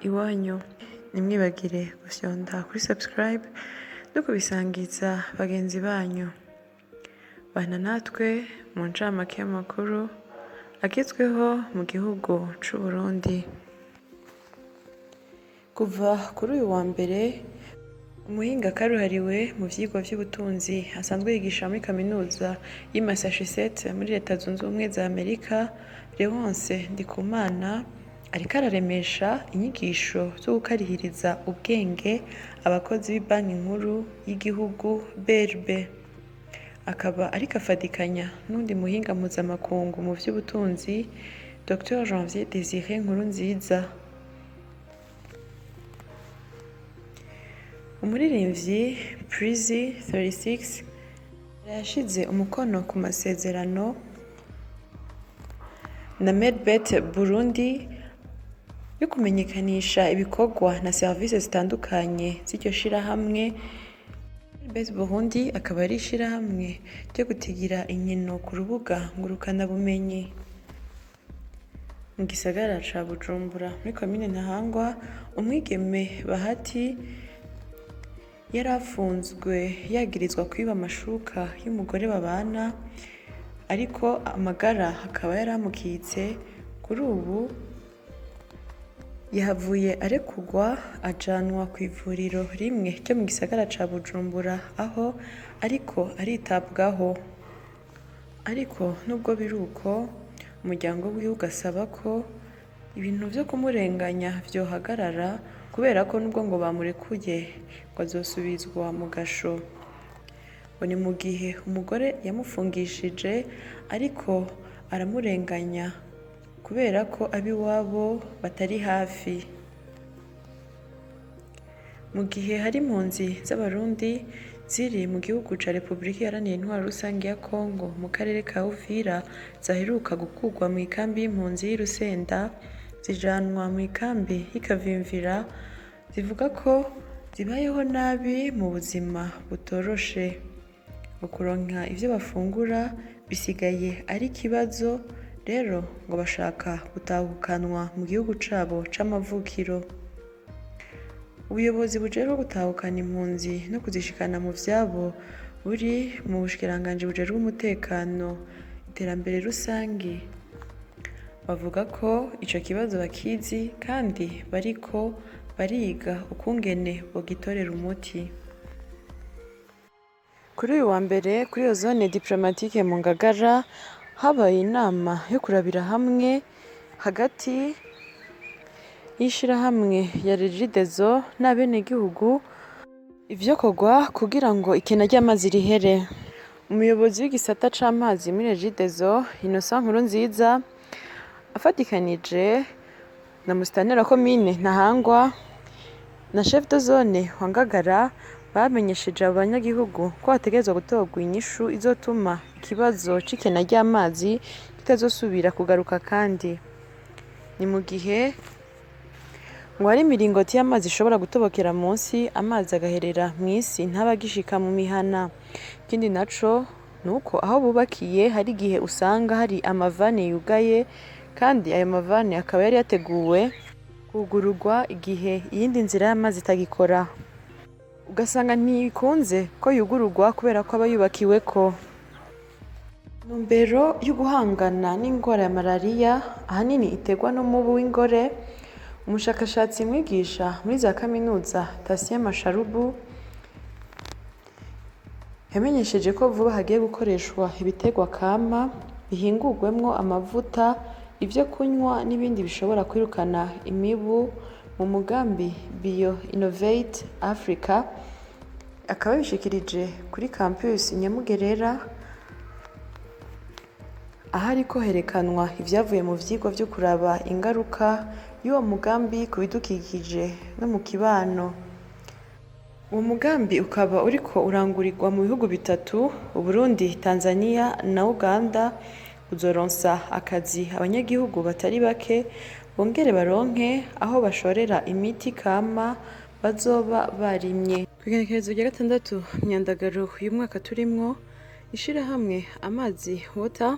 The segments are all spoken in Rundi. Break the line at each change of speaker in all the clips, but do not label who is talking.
iwanyu. Ntimwibagire gufyonda kuri subscribe no kubisangiza bagenzi banyu. Bana natwe mu ncamake y'amakuru agezweho mu gihugu c'u Burundi. Kuva kuri uyu wa mbere, umuhinga karuhariwe mu vyigwa vy'ubutunzi asanzwe yigisha muri kaminuza y'i Massachusetts muri Leta Zunze Ubumwe za Amerika, Léonce Ndikumana, ariko araremesha inyigisho zo gukarihiriza ubwenge abakozi b'ibanki nkuru y'igihugu BRB. Akaba ariko afadikanya n'uwundi muhinga mpuzamakungu mu vy'ubutunzi, Dr Janvier Désiré Nkurunziza. Umuririmvyi Prezi 36 yashize umukono ku masezerano na Medbet Burundi yo kumenyekanisha ibikorwa na serivisi zitandukanye z'iryo shirahamwe. Medbet Burundi akaba ari ishirahamwe ryo gutigira inkino ku rubuga ngurukanabumenyi. Mu gisagara ca Bujumbura muri komine Ntahangwa, umwigeme Bahati yari afunzwe yagirizwa kwiba amashuka y'umugore babana, ariko amagara akaba yaramukitse. Kuri ubu yahavuye arekurwa ajanwa kw'ivuriro rimwe ryo mu gisagara ca Bujumbura aho ariko aritabwaho. Ariko nubwo biri uko, umuryango wiwe ugasaba ko ibintu vyo kumurenganya vyohagarara, kubera ko nubwo ngo bamurekuye ngo azosubizwa mu gasho. Ngo ni mu gihe umugore yamufungishije ariko aramurenganya kubera ko ab'iwabo batari hafi. Mu gihe hari impunzi z'Abarundi ziri mu gihugu ca Repubulika Iharanira Intwaro Rusangi ya Kongo mu karere ka Uvira zaheruka gukurwa mw'ikambi y'impunzi y'i Rusenda zijanwa mw'ikambi y'i Kavimvira, zivuga ko zibayeho nabi mu buzima butoroshe. Ngo kuronka ivyo bafungura bisigaye ari ikibazo, rero ngo bashaka gutahukanwa mu gihugu cabo c'amavukiro. Ubuyobozi bujejwe gutahukana impunzi no kuzishikana mu vyabo buri mu bushikiranganji bujejwe umutekano, iterambere rusangi, bavuga ko ico kibazo bakizi kandi bariko bariga ukungene bogitorera umuti. Kuri uyu wa mbere kuri iyo zone diplomatique mu Ngagara habaye inama yo kurabira hamwe hagati y'ishirahamwe ya Regideso n'abenegihugu ivyokorwa kugira ngo ikena ry'amazi rihere. Umuyobozi w'igisata c'amazi muri Regideso, Innocent Nkurunziza, afatikanije na musitanteri wa komine Ntahangwa na chef de zone wa Ngagara, bamenyesheje abo banyagihugu ko hategerezwa gutorwa inyishu izotuma ikibazo c'ikena ry'amazi kitazosubira kugaruka kandi. Ni mu gihe ngo hari imiringoti y'amazi ishobora gutobokera munsi, amazi agaherera mw'isi ntabe agishika mu mihana. Ikindi naco nuko aho bubakiye hari igihe usanga hari amavane yugaye, kandi ayo mavane akaba yari yateguwe kugururwa igihe iyindi nzira y'amazi itagikora, ugasanga ntikunze ko yugururwa kubera ko aba yubakiweko. Intumbero yo guhangana n'ingwara ya malariya ahanini iterwa n'umubu w'ingore, umushakashatsi mwigisha muri za kaminuza Tatien Masharubu yamenyesheje ko vuba hagiye gukoreshwa ibiterwa kama bihingurwemwo amavuta, ivyo kunywa n'ibindi bishobora kwirukana imibu mu mugambi Bio Innovate Africa. Akaba yabishikirije kuri campus Nyamugerera aho ariko herekanwa ivyavuye mu vyigwa vyo kuraba ingaruka y'uwo mugambi ku bidukikije no mu kibano. Uwo mugambi ukaba uriko urangurirwa mu bihugu bitatu, Uburundi, Tanzania na Uganda, uzoronsa akazi abanyagihugu batari bake, bongere baronke aho bashorera imiti kama bazoba barimye. Kw'igenekerezo rya 6 Myandagaro uyu mwaka turimwo, ishirahamwe Amazi Water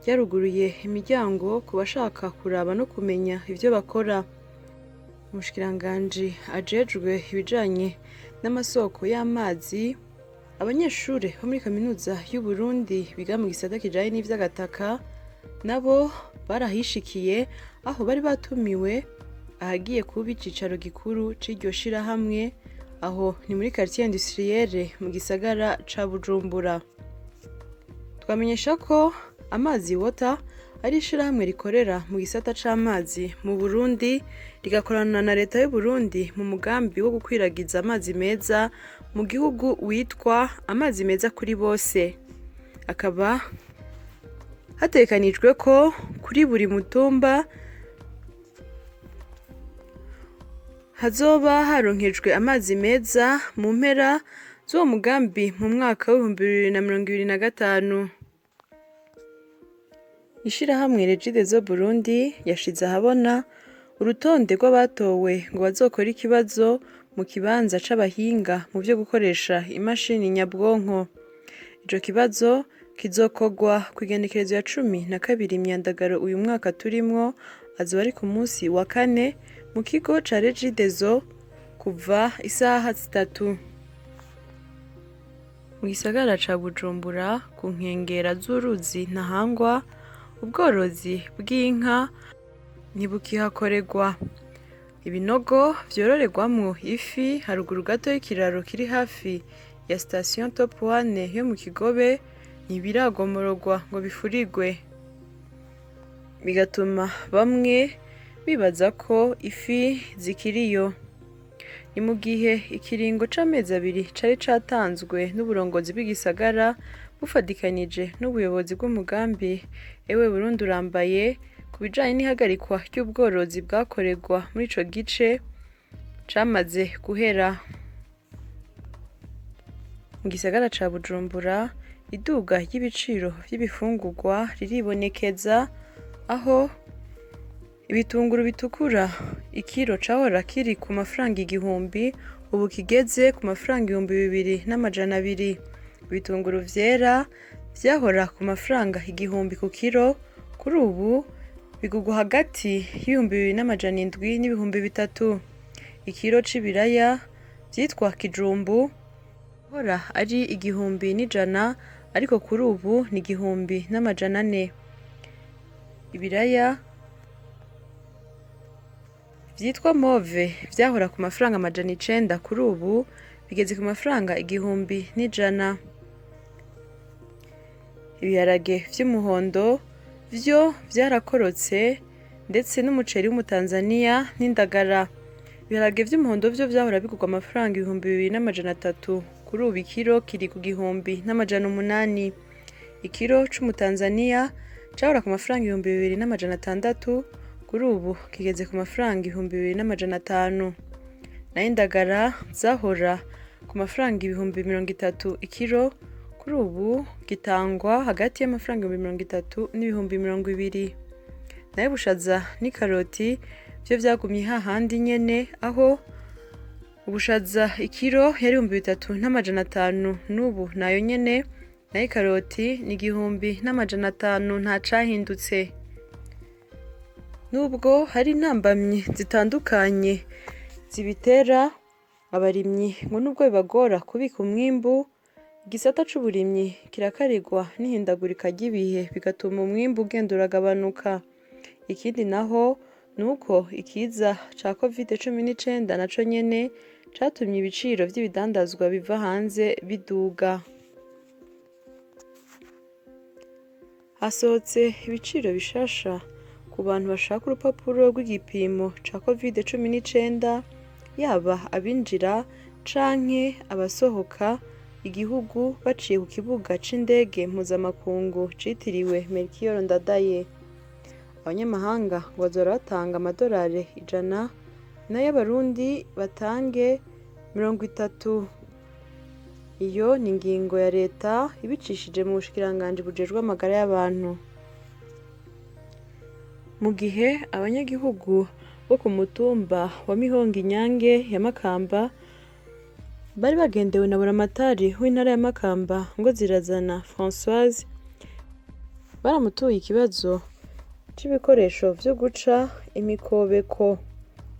ryaruguruye imiryango ku bashaka kuraba no kumenya ivyo bakora. Umushikiranganji ajejwe ibijanye n'amasoko y'amazi, abanyeshure bo muri kaminuza y'Uburundi biga mu gisata kijanye n'ivy'agataka nabo barahishikiye aho bari batumiwe ahagiye kuba icicaro gikuru c'iryo shirahamwe, aho ni muri quartier industrielle mu gisagara ca Bujumbura. Twamenyesha ko Amazi Water ari ishirahamwe rikorera mu gisata c'amazi mu Burundi, rigakorana na leta y'Uburundi mu mugambi wo gukwiragiza amazi meza mu gihugu witwa amazi meza kuri bose. Akaba hategekanijwe ko kuri buri mutumba hazoba haronkejwe amazi meza mu mpera z'uwo mugambi mu mwaka w'2025. Ishirahamwe Regideso Burundi yashize ahabona urutonde rw'abatowe ngo bazokore ikibazo mu kibanza c'abahinga mu vyo gukoresha imashini nyabwonko. Ico kibazo kizokorwa kw'igenekerezo ya 12 Myandagaro uyu mwaka turimwo, azoba ari ku musi wa kane mu kigo ca Regideso kuva isaha 3. Mu gisagara ca Bujumbura ku nkengera z'uruzi Ntahangwa, ubworozi bw'inka ntibukihakorerwa. Ibinogo vyororerwamwo ifi haruguru gato y'ikiraro kiri hafi ya station Top One yo mu Kigobe ntibiragomororwa ngo bifurigwe, bigatuma bamwe bibaza ko ifi zikiriyo. Ni mu gihe ikiringo c'amezi abiri cari catanzwe n'uburongozi bw'igisagara bufadikanije n'ubuyobozi bw'umugambi Ewe Burundi urambaye ku bijanye n'ihagarikwa ry'ubworozi bwakorerwa muri ico gice camaze guhera. Mu gisagara ca Bujumbura iduga ry'ibiciro vy'ibifungurwa riribonekeza, aho ibitunguru bitukura ikiro cahora kiri ku mafaranga 1000 ubu kigeze ku mafaranga 2200. Ibitunguru vyera vyahora ku mafaranga 1000 ku kiro, kuri ubu bigurwa hagati y'2700 n'3000. Ikiro c'ibiraya vyitwa kijumbu hora ari 1100 ariko kuri ubu ni 1400. Ibiraya vyitwa move vyahora ku mafaranga 900 kuri ubu bigeze ku mafaranga 1100. Ibiharage vy'umuhondo vyo vyarakorotse ndetse n'umuceri w'umutanzaniya n'indagara. Ibiharage vy'umuhondo vyo vyahora bigurwa amafaranga 2300 kuri ubu ikiro kiri ku 1800. Ikiro c'umutanzaniya cahora ku mafaranga 2600 kuri ubu kigeze ku mafaranga 2500. Nayo indagara zahora ku mafaranga 30,000 ikiro, kuri ubu gitangwa hagati y'amafaranga 30,000 n'20,000. Nayo ubushaza n'ikaroti vyo vyagumye hahandi nyene, aho ubushaza ikiro yari 3500 n'ubu nayo nyene, nayo ikaroti ni 1500 nta cahindutse. Nubwo hari intambamyi zitandukanye zibitera, abarimyi ngo nubwo bibagora kubika umwimbu, igisata c'uburimyi kirakarirwa n'ihindagurika ry'ibihe bigatuma umwimbu ugenda uragabanuka. Ikindi naho nuko ikiza ca Covid-19 naco nyene catumye ibiciro vy'ibidandazwa biva hanze biduga. Hasohotse ibiciro bishasha ku bantu bashaka urupapuro rw'igipimo ca Covid-19, yaba abinjira canke abasohoka igihugu baciye ku kibuga c'indege mpuzamakungu citiriwe Melchior Ndadaye. Abanyamahanga ngo bazohora batanga amadorari 100 nayo abarundi batange 30. Iyo ni ingingo ya leta ibicishije mu bushikiranganji bujejwe amagara y'abantu. Mu gihe abanyagihugu bo ku mutumba wa Mihongo Inyange ya Makamba bari bagendewe na buramatari w'intara ya Makamba ngo zirazana Françoise, baramutuye ikibazo c'ibikoresho vyo guca imikobeko.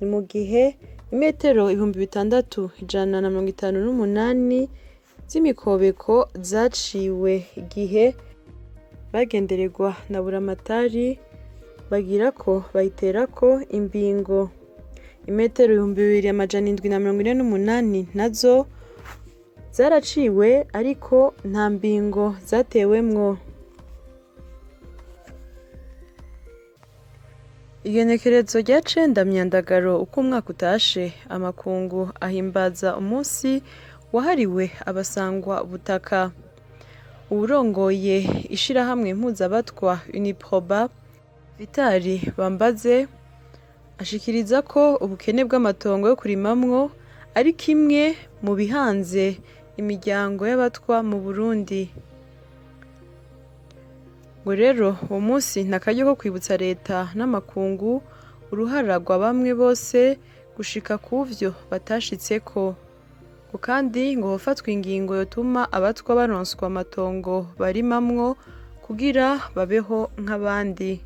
Ni mu gihe imetero 6158 z'imikobeko zaciwe igihe bagendererwa na Buramatari bagirako bayiterako imbingo. Imetero 2748 nazo zaraciwe ariko nta mbingo zatewemwo. Igenekerezo rya cenda Myandagaro uko umwaka utashe, amakungu ahimbaza umunsi wahariwe abasangwa butaka. Uwurongoye ishirahamwe mpuzabatwa Uniproba, Vitali Bambaze, ashikiriza ko ubukene bw'amatongo yo kurimamwo ari kimwe mu bihanze imiryango y'abatwa mu Burundi. Ngo rero uwo munsi ni akaryo ko kwibutsa leta n'amakungu uruhara rwa bamwe bose gushika kuvyo batashitseko. Ngo kandi ngo hofatwa ingingo yotuma abatwa baronswa amatongo barimamwo kugira babeho nk'abandi.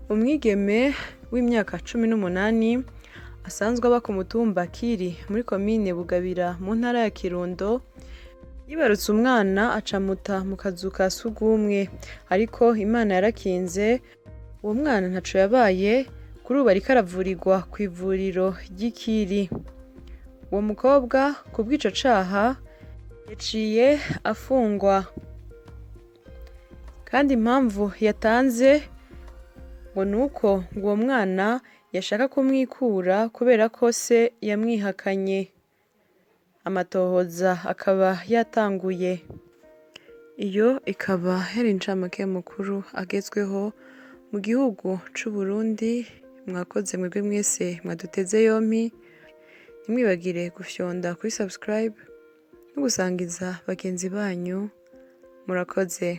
Umwigeme w'imyaka 18 asanzwe aba ku mutumba Kiri muri komine Bugabira mu ntara ya Kirundo, yibarutse umwana acamuta mu kazu ka sugumwe, ariko Imana yarakinze uwo mwana ntaco yabaye, kuri ubu ariko aravurirwa kw'ivuriro ry'Ikiri. Uwo mukobwa kubw'ico caha yaciye afungwa, kandi impamvu yatanze ngo nuko ngo uwo mwana yashaka kumwikura kubera ko se yamwihakanye. Amatohoza akaba yatanguye. Iyo ikaba yari incamake y'amakuru agezweho mu gihugu c'Uburundi. Mwakoze mwebwe mwese mwaduteze yompi, ntimwibagire gufyonda kuri subscribe no gusangiza bagenzi banyu. Murakoze.